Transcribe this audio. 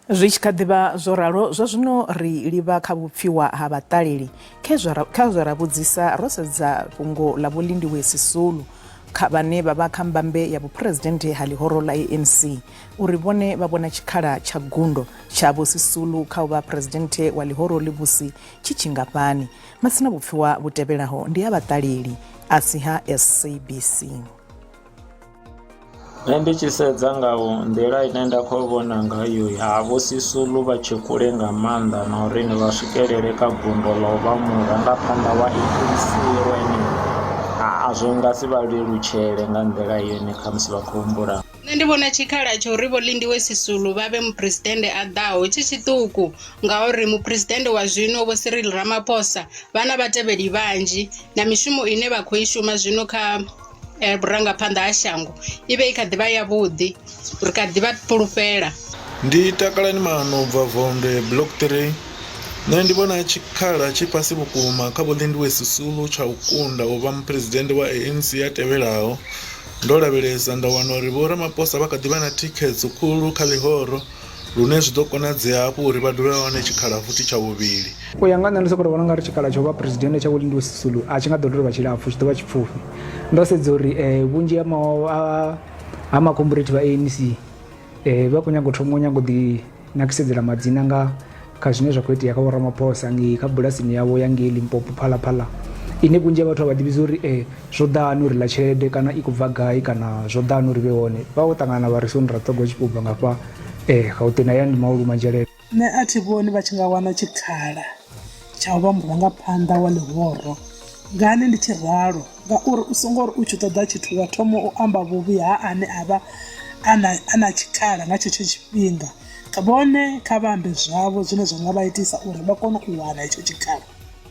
Zwi tshi kha ḓi vha zwo ralo, zwa zwino ri livha kha vhupfiwa ha vhaṱaleli. Kha zwe ra vhudzisa ro sedza fhungo ḽa Vho Lindiwe Sisulu, kha vhane vha vha kha mbambe ya vhuphuresidennde ha ḽihoro ḽa ANC, uri vhone vha vhona tshikhala tsha gundo tsha Vho Sisulu kha u vha phuresidennde wa ḽihoro ḽivhusi tshi tshingafhani. Matsina vhupfiwa vhu tevhelaho ndi ha vhaṱaleli, a si ha SABC. Nṋe ndi tshi sedza nga nḓila ine nda khou vhona ngayo ha Vho Sisulu vha tshe kule nga maanḓa na uri ni vha swikelele kha gundo ḽa u vha murangaphanḓa wa ANC lune a zwi nga si vha lelutshele nga nḓila ine khamusi vha khou humbula. Nṋe ndi vhona tshikhala tsha uri Vho Lindiwe Sisulu vha vhe muphuresidennde a ḓaho tshi tshiṱuku ngauri muphuresidennde wa zwino Vho Cyril Ramaphosa vha na vhatevheli vhanzhi na mishumo ine vha khou i shuma zwino kha eh, vhurangaphanḓa ha shango i vhe i kha ḓi vha yavhuḓi ri kha ḓi vha fhulufhela. Ndi Takalani Maano u bva Vondwe Block 3. Nṋe ndi vhona tshikhala tshi fhasi vhukuma kha Vho Lindiwe Sisulu tsha u kunda u vha muphuresidennde wa ANC a tevhelaho. Ndo lavhelesa nda wana uri Vho Ramaphosa vha kha ḓi vha na thikhedzo khulu kha ḽihoro lune zwi ḓo konadzea hafhu uri vha dovhe vha wane tshikhala futhi tsha vhuvhili. U ya nga nṋe ndi sokou tou vhona ungari tshikhala tsha u vha phuresidennde tsha Vho Lindiwe Sisulu a tshi nga ḓo tou vha tshilapfhu, tshi ḓo vha tshipfufhi. Ndo sedza uri vhunzhi ha ha makhomburethi vha ANC vha khou nyaga u thoma u nyaga u ḓi nakisedzela madzina nga kha zwine zwa khou itea kha Vho Ramaphosa ngei kha bulasini yavho ya ngei Limpopo Phalaphala ine vhunzhi ha vhathu a vha ḓivhi uri zwo ḓa hani uri ḽa tshelede kana i khou bva gai kana zwo ḓa hani uri vhe hone. Vha vho ṱangana vha ri soni ra ṱhoga u tshi khou bva ngafha Gauteng hayani ndi Mauluma Nzhelele. Nṋe a thi vhoni vha tshi nga wana tshikhala tsha u vha murangaphanḓa wa ḽihoro. Ngani ndi tshi ralo? Ngauri u songo ri u tshi ṱoḓa tshithu wa thoma u amba vhuvhi ha ane a vha a na, a na tshikhala nga tshetsho tshifhinga. Vhone kha vha ambe zwavho zwine zwa nga vha itisa uri vha kone u wana hetsho tshikhala.